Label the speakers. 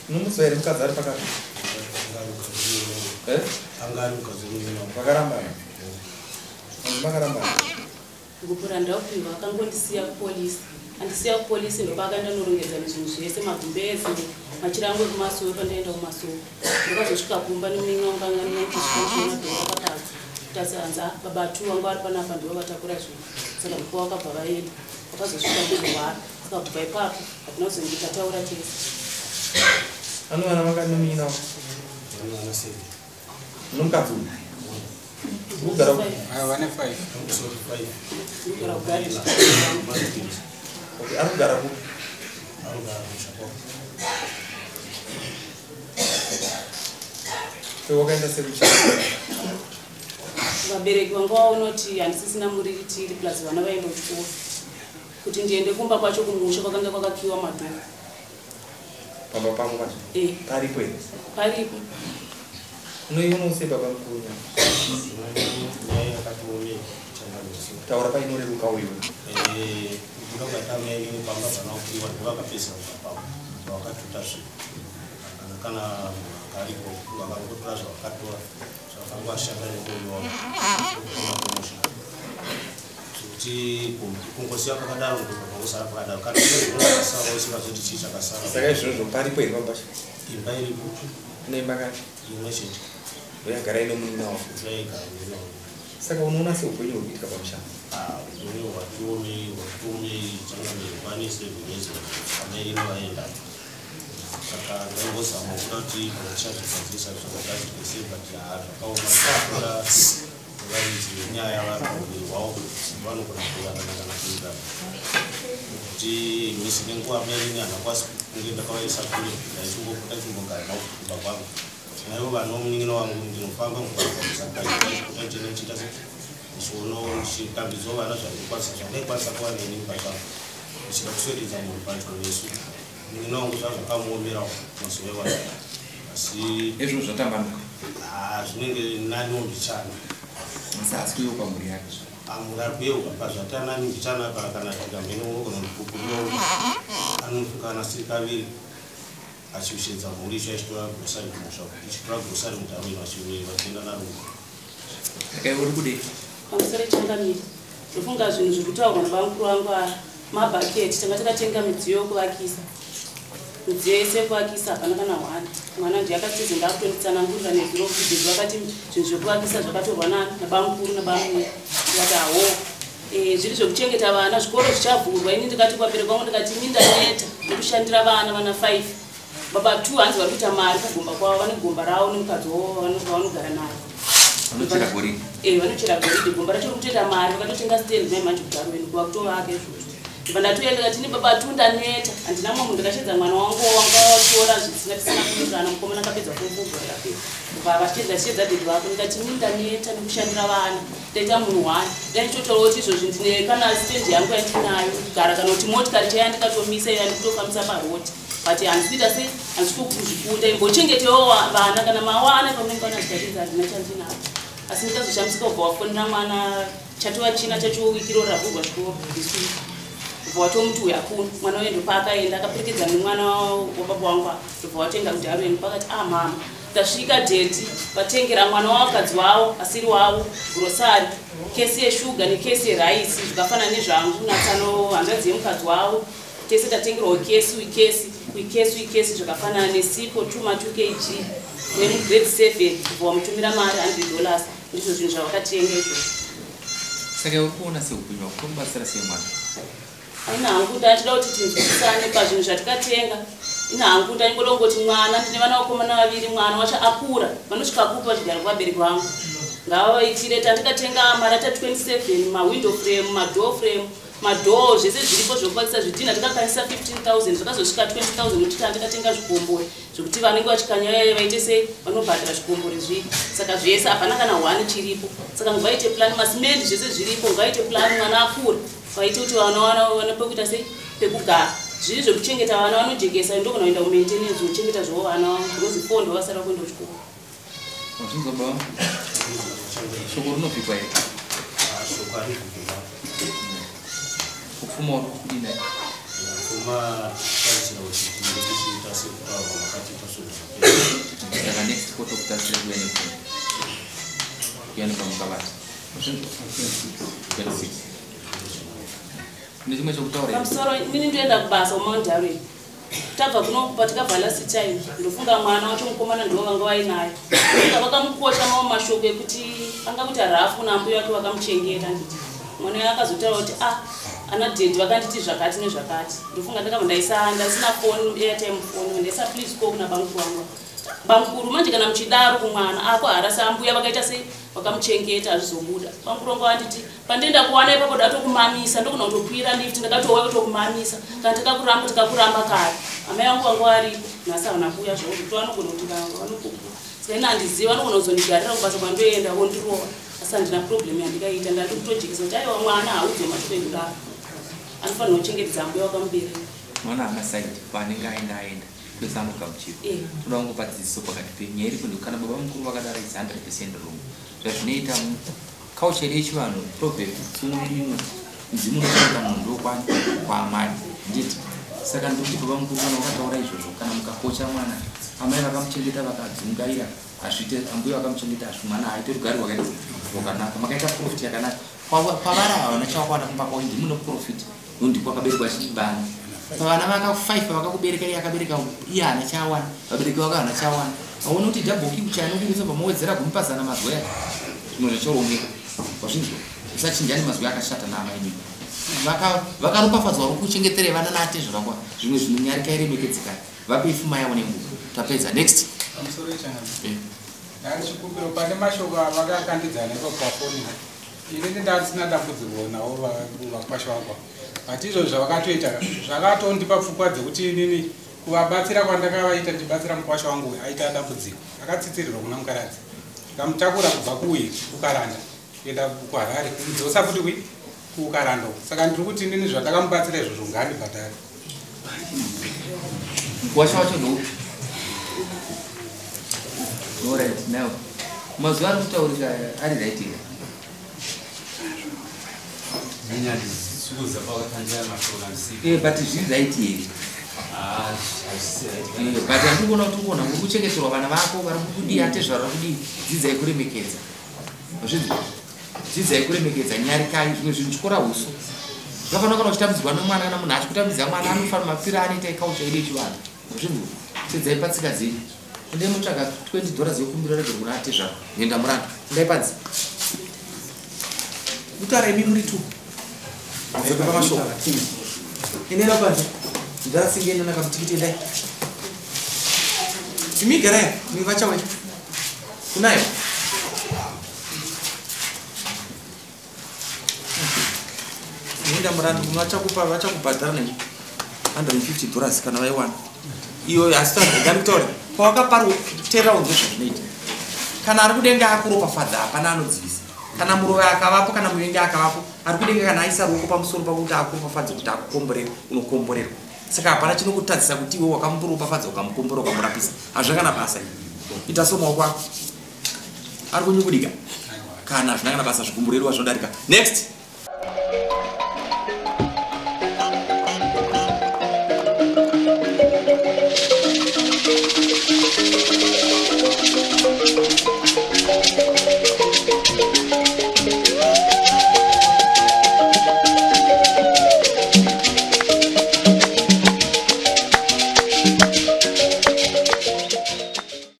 Speaker 1: Unomuziva here mukadzi ari pakati? Eh?
Speaker 2: Anga ari mukadzi wemunin'ina wangu.
Speaker 1: Vakarambana? Makarambana?
Speaker 3: Gupura ndaupiwa akangondisiya kupolisi. Andisiya kupolisi ndopaakaenda norongedza zvinhu zvese, magumbezi, machira angu ekumasowe pandaenda kumasowe. Ndakazosvika kumba nemunin'ina wangu anga ndinochisvika dhoo rakapazwa. Kuti hanzi ah, baba tu vanga vari panapa ndivo vatakura zvinhu. Saka ndipo vakabva vaenda. Vakazosvika ndozorwara. Saka kubva ipapo hatina kuzonge tataura tese.
Speaker 1: Ano vana vangani nomunin'ina wako?
Speaker 2: Vane vana seven.
Speaker 1: Nomukadzi uyu? Kugara ku-
Speaker 4: Aya vane 5.
Speaker 2: Sorry, five.
Speaker 3: Ndinogara kugarden.
Speaker 1: Okay, ari kugara kupi?
Speaker 2: Anogara kumusha kwako.
Speaker 1: So wakaenda sei kuchikoro?
Speaker 3: Vabereki vanga vaona kuti handisisina muriritiri plus vana vaenda kuchikoro. Kuti ndiende kumba kwacho kumusha kwakanga kwakakiwa madhoo.
Speaker 1: Pamba pako pacho?
Speaker 3: Eh.
Speaker 1: Paripo here?
Speaker 3: Paripo.
Speaker 1: Unoionawo sei baba mukuru nyaya?
Speaker 2: Nyaya yakatiomei changamire.
Speaker 1: Taura painoreruka uyu.
Speaker 2: Eh, kubuda kwaita mai inini pamba pana kupiwa ndovakapedzisa kubva pamba vakatuta zvinhu. Kana kana munhu anga aripo vakangotora zvavakatora zvavakanga vashanda nemurume wavo ndokutanga kumusha. Zvekuti kungosiya pakadaro ndobva pangosara pakadaro. Kana kune zvimwe zvakasara usingazoti chii chakasara.
Speaker 1: Saka izvozvo paripo here pamba pacho?
Speaker 2: Imba iripo.
Speaker 1: Ine imba ngani?
Speaker 2: Imwe chete.
Speaker 1: Ndoyagara ine munin'ina wako?
Speaker 2: Ndoyaigara munin'ina wangu.
Speaker 1: Saka unoona sei upenyu huri kuitika pamusha?
Speaker 2: Ah, upenyu hwatiomei, hwatiomei changamire. Pane 7 years amai ino vaenda. Saka ndaingozama kuda kuti kana tichazvigadzirisa zvakagadzirwe sei, but haa, zvakaoma. Kutora varidzi venyaya vari pamuviri hwavo vanogona kuwirirana kana kuwirirana. Nekuti misi nenguva amai ini handakwanisi kunge ndakavaisa kure, ndaichimbopota chimbogara navo kumba kwangu. Naivo vana munin'ina wangu ndinofamba mugwagwa ndichipota ndichienda ndichiita sei, ndichionawo ndichitambidzawo vana zvandikwanisa zvandaikwanisa kuva neni pachavo, ndichida kuswededza munhu padyo nesu. Munin'ina wangu zvazvakamuomerawo mazuva iwayo, asi
Speaker 1: Izvo zvatambanuka.
Speaker 2: Haa, zvinenge naniwo mbichana.
Speaker 1: Asi haasi kuyeuka mhuri yake.
Speaker 2: Amuri ari kuyeuka pazvatanani mbichana apa, kana tikamhene unogona kundipupurira, anofuka kana siri kaviri achisvedza mhuri icho, achitora grocery kumusha, ichitora grocery mudarwini, vachienda naro.
Speaker 1: Saka iwe uri kudei?
Speaker 3: Pamusoro changamire, ndofunga zvinhu zviri kutaurwa nabamukuru vangu aya mabhaketi. Tanga takatenga midziyo yokuvakisa, midziyo yese yekuvakisa hapana kana hwani. Mwana ndiye akatizi ndakutonditsanangurira nezuro kuti vakati zvinhu zvekuvakisa zvakatorwa nabamukuru nabamukuru. Ndikati hawo, zviri zvekuchengeta vana, zvikoro zvichavhurwa. Ini ndikati kuvabereki vangu, ndikati ini ndaneta nekushandira vana, vana 5. Baba 2 hanzi vari kuita mari kugomba kwavo, vane gomba ravo nemukadzi wavo vavanogara naye.
Speaker 1: Vanochera goridhe.
Speaker 3: Eh, vanochera goridhe, gomba racho rikutoita mari, vakatotenga stand mai manje kudarweni kuva kutovaka izvozvo. Ndibva ndatoenda ndikati ini baba 2 ndaneta, handina mumwe munhu. Ndikashedza mwana wangu wanga watora zvisina tisina kuwirirana, mukomana akapedza form 4 gore rapera. Ndobva vachishedza shedza daddy vako. Ndikati ini ndaneta nekushandira vana, ndaita munhu one. Dai ndichotaura kuti izvozvi ndine kana stand yangu yandinayo kugara, kana kuti motikari chaiya ndikatomisa iyo yandikutofambisa paroti, but handisi kuita sei, handisi kuzvikunda. Imbochengetewo vana kana mawana pamunenge vana zvikachinzi handina chandinacho. Asi ndikazoshamisika kubva wafonera mwana chatova china chacho wiki ro ravhurwa zvikoro this week, kubva watomuti uyu hakuna mwana uyu. Ndopaakaenda akaperekedza nemwana wababa wangu apa, ndobva watoenda kudarweni. Pakati ah, mama, tasvika daddy vatengera mwana wavakadzi wavo asiri wavo grocery, kesi yeshuga nekesi yeraisi, zvikafanana nezvangu natsano hanzvadzi yemukadzi wavo. Tese tatengerwa kesi uikesi uikesi uikesi zvakafanana nesipo 2 ma2 kg nemugrade 7. Kubva wamutumira mari $100. Ndizvo zvinhu zvavakatenga izvozvo.
Speaker 1: Saka uri kuona seupenyu hwako kunobatsira sei mwana?
Speaker 3: Ina hangu ndachida kuti tinzwisisane pazvinhu zvatikatenga. Ina hangu ndaingoda kungoti mwana, ndine vana vakomana vaviri, mwana wacho akura, vanosvika kupi vachigara kuvabereki vangu? Ngavavaitire. Tandikatenga marata 27, mawindow frame, madoor frame, madoor, zvese zviripo zvokuvakisa. Zvidhina takakanisa 15 000, zvakazosvika 20 000 nokuti tandikatenga zvikombori zvekuti vanenge vachikanya vaite sei, vanobhadhara zvikombori zvii. Saka zvese hapana kana one chiripo. Saka ngavaite plan, masimendi zvese zviripo, ngavaite plan mwana akura, vaite kuti vana wana pekuita sei, pekugara. Zviri zvekuchengeta vana vanojekesa, ndogona kuenda kumaintenance vochengeta zvavo vana, because 4 ndovasara kuenda kuchikoro.
Speaker 1: Wazvinzwa baba? Shoko rinovhikwa here?
Speaker 2: Shoko harivhiki.
Speaker 1: Kupfuma uri kudini?
Speaker 2: Pfuma tarisira kuti tinenge tichiita sekutaurwa makatiita.
Speaker 1: Next court okutarisira kuuya nepfuma. Kuuya nepamukavata. 26. Kune chimwe chokutaura here?
Speaker 3: Pamusoro inini ndoenda kubasa kuMount Darwin. Tabva kunokupa tikabva last time ndofunga mwana wacho mukomana ndiwo vanga vainaye. Ndofunga vakamukocha mamwe mashoko ekuti anga kuti rafu nambuya wake vakamuchengeta nditi. Mwana uya akazotaura kuti ah ana daddy vakanditi zvakati nezvakati. Ndofunga ndakabva ndaisa ndasina phone airtime phone ndaisa please call kuna bamukuru wangu. Bamukuru manje kana muchidaro kumwana ako harasi ambuya vakaita sei vakamuchengeta hazvizobuda. Bamukuru wangu vanditi pandienda kuwana ipapo datokumamisa ndogona kutokwira lift ndakatouya kutokumamisa kana tikakuramba tikakuramba kare. Amai vangu vanga variko nhasi havana kuuya zvavo zvekuti vanogona kuti vanokuku. Saka ini handizivi vanogona kuzondigarira kubasa kwandoenda vondirova asi handina problem yandikaita ndati kutojekesa kuti aiwa mwana haudzwe mashoko ekudaro anofanirwa kuchengetedza ambuya vakamubereka.
Speaker 1: Mwana haana side paanenge aenda aenda kwese anogamuchirwa. Toda kungopa dzidziso pakati penyaya iripo ndekuti kana baba mukuru vakadaro is 100% wrong. Zvazvinoita culture yedu yechivanhu proverb tsumo yedu mudzimu unochengeta munhu ndokwani kwaamai nditi saka ndikuti baba mukuru kana wakataura izvozvo kana mukakocha mwana amai vakamuchengeta vakadzungaira hazviite ambuya vakamuchengeta hazvi mwana haaite rugare rwakaita rwakanaka makaita profit yakanaka kwavari havana chawakwana kumba kwavo ndimi munoprofit nokuti kwakaberekwa chibana pavana vaka 5 vakakubereka iye akabereka iye haana chaawana vabereki vake havana chaawana aone kuti double kick chanokuisa pamawedzera gumi pazana mazwi aya zvimwe zvachorongeka wazvinzwa usachinjani mazwi akashata naamainini vakaropafadzwa vari kuchengeterei vana naatezvara kwa zvimwe zvinonyarika iremekedzekani vapei fuma yavo nenguva tapedza next
Speaker 4: Pamusoro changamire. Ndari chikumbiro pane mashoko avakakandidzana ipapo pafoni. Inini ndandisina dambudziko navo vakwasha vangu. But izvozvo zvavakatoita zvakatondipa pfungwa dzekuti inini kuvabatsira kwandakavaita ndichibatsira mukwasha wangu uyu aita dambudziko. Akatsitsirirwa kuna Mukaradzi. Ndikamutakura kubva kuuyi kuKaranda kuenda kuHarare kumudzosa futi kui kuKaranda. Saka ndiri kuti inini zvandakamubatsira izvozvo ngaandibhadhare.
Speaker 1: Mukwasha wacho ndoupi? Alright, now mazuva ari kutaurika ari right here? But zviri right here? But handiri kuona kuti ukuona uri kuchengeterwa vana vako vari kukudii atezvara vari kudii dzidzai kuremekedza zvinzwa dzidzai kuremekedza nyarikai zvimwe zvinhu tyora uso zvakafanira kana uchitambidzwa nomwana kana munhu achikutambidza mwana anofanira mapfiro anoita ikaucha yedu yechivanhu zvinzwa tsedzai patsika dzenyu endai mutsvaga 20 dollars yokumbira regero kuna atezvara nenda muranda endai panze kutaura imi muri two mudzoke pamashoko endai panze ndarasinge enda nakamutikiti endai imi garai imi vachauya kunayo enda murandu vachakupa vachakubhadhara ne 150 dollars kana vaiwana iyo asi ndikutaura pawakaparwa teerera unzwe zvazvinoita kana ari kudenga akuropafadza hapana anodzivisa kana murovi akavapo kana muvengi akavapo ari kudenga kana aisa ruoko pamusoro pako kuti akuropafadze kuti akukomborere unokomborerwa saka hapana chinokutadzisa kuti iwe wakamuropafadza ukamukombora ukamurapisa hazvina kana basa ita so maoko ako ari kunyungudika kana hazvina kana basa zvikumburerwa zvinodarika next